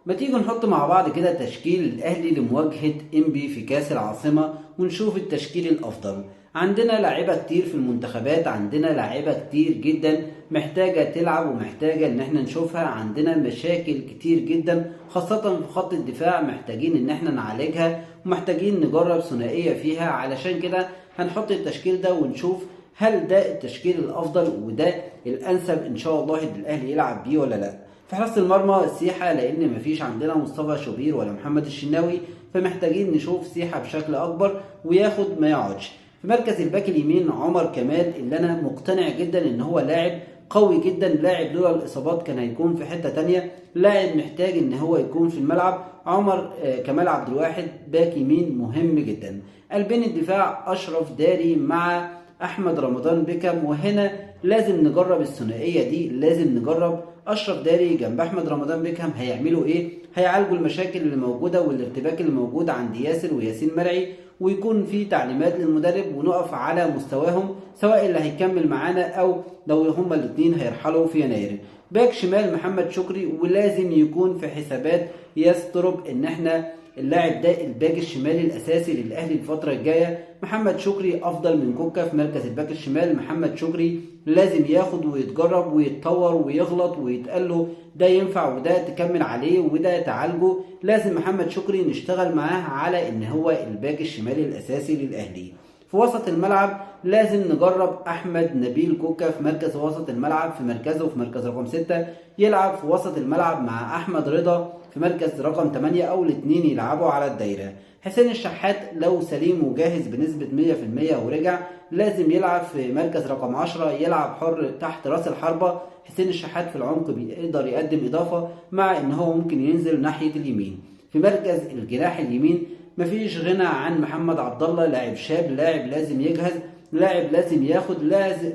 ما تيجي نحط مع بعض كده تشكيل الاهلي لمواجهة انبي في كاس العاصمة ونشوف التشكيل الافضل. عندنا لاعيبة كتير في المنتخبات، عندنا لاعيبة كتير جدا محتاجة تلعب ومحتاجة ان احنا نشوفها، عندنا مشاكل كتير جدا خاصة في خط الدفاع محتاجين ان احنا نعالجها ومحتاجين نجرب ثنائية فيها. علشان كده هنحط التشكيل ده ونشوف هل ده التشكيل الافضل وده الانسب ان شاء الله ان الاهلي يلعب بيه ولا لا. في حراسة المرمى سيحة، لان مفيش عندنا مصطفى شوبير ولا محمد الشناوي، فمحتاجين نشوف سيحة بشكل اكبر وياخد ما يقعدش. في مركز الباك اليمين عمر كمال، اللي انا مقتنع جدا ان هو لاعب قوي جدا، لاعب لولا الاصابات كان هيكون في حتة تانية، لاعب محتاج ان هو يكون في الملعب. عمر كمال عبد الواحد باك يمين مهم جدا. قلبين الدفاع اشرف داري مع احمد رمضان بيكم، وهنا لازم نجرب الثنائية دي، لازم نجرب اشرف داري جنب احمد رمضان بيكهام هيعملوا ايه، هيعالجوا المشاكل اللي موجودة والارتباك اللي موجود عند ياسر وياسين مرعي، ويكون في تعليمات للمدرب ونقف على مستواهم سواء اللي هيكمل معانا او لو هما الاثنين هيرحلوا في يناير. باك شمال محمد شكري، ولازم يكون في حسابات يسترب ان احنا اللاعب ده الباك الشمالي الاساسي للاهلي الفترة الجاية. محمد شكري افضل من كوكا في مركز الباك الشمال. محمد شكري لازم ياخد ويتجرب ويتطور ويغلط ويتقال له ده ينفع وده تكمل عليه وده تعالجه. لازم محمد شكري نشتغل معاه على ان هو الباك الشمالي الاساسي للاهلي. في وسط الملعب لازم نجرب احمد نبيل كوكا في مركز وسط الملعب، في مركزه في مركز رقم 6، يلعب في وسط الملعب مع احمد رضا في مركز رقم 8، او الاثنين يلعبوا على الدايرة. حسين الشحات لو سليم وجاهز بنسبة 100% ورجع لازم يلعب في مركز رقم 10، يلعب حر تحت راس الحربة. حسين الشحات في العمق بيقدر يقدم اضافه، مع ان هو ممكن ينزل ناحية اليمين. في مركز الجناح اليمين مفيش غنى عن محمد عبد الله، لاعب شاب، لاعب لازم يجهز، لاعب لازم ياخد،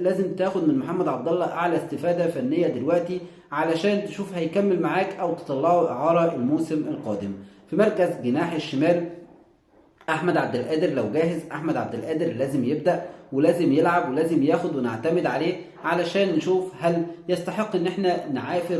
لازم تاخد من محمد عبد الله اعلى استفاده فنية دلوقتي علشان تشوف هيكمل معاك او تطلعه اعاره الموسم القادم. في مركز جناح الشمال احمد عبد القادر لو جاهز، احمد عبد القادر لازم يبدا ولازم يلعب ولازم ياخد ونعتمد عليه علشان نشوف هل يستحق ان احنا نعافر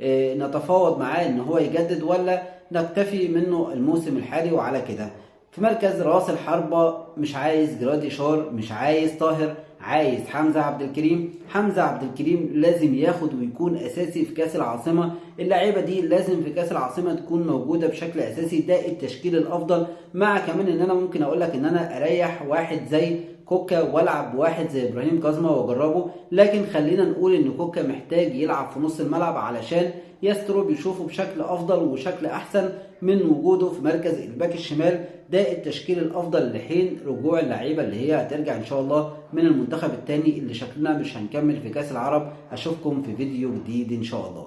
ونتفاوض معاه ان هو يجدد ولا نكتفي منه الموسم الحالي وعلى كده. في مركز راس الحربة مش عايز جراديشار، مش عايز طاهر، عايز حمزة عبد الكريم. حمزة عبد الكريم لازم ياخد ويكون اساسي في كاس العاصمة، اللعيبة دي لازم في كاس العاصمة تكون موجودة بشكل اساسي، ده التشكيل الافضل. مع كمان ان انا ممكن اقول لك ان انا اريح واحد زي كوكا والعب بواحد زي ابراهيم كازما واجربه، لكن خلينا نقول ان كوكا محتاج يلعب في نص الملعب علشان يسترو بيشوفه بشكل افضل وشكل احسن من وجوده في مركز الباك الشمال. ده التشكيل الافضل لحين رجوع اللعيبة اللي هي هترجع ان شاء الله من المنتخب الثاني اللي شكلنا مش هنكمل في كاس العرب. اشوفكم في فيديو جديد ان شاء الله.